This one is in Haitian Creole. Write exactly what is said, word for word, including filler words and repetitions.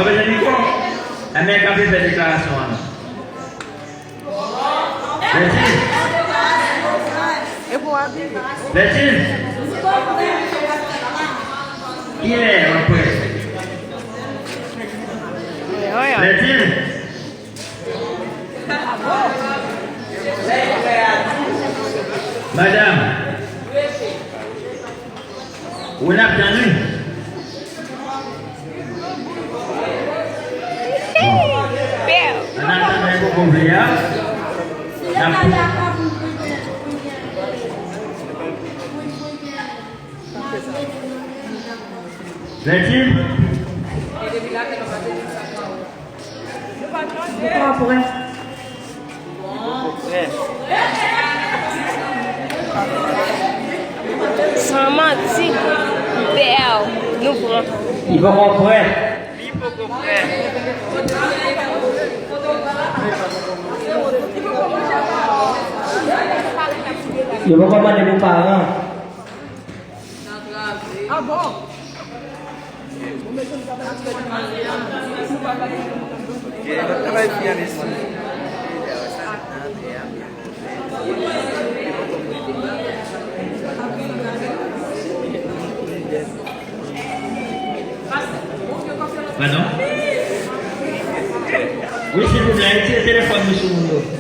Pa bezwen mikwo? Enben, k ap fè deklarasyon an non. Bètin. Bètin. Kilè w ap prè? Bètin. Madanm. Ou n ap tann wi. Bon. An atandan, poko vle a. N ap Bètin. Poko prè. San manti, m pè w, nou pran. Li poko prè. Li poko prè. Yo poko mande pou paran. Ah bon? Padon? Wi, silvouplè, retire telefòn nou sou moun yo.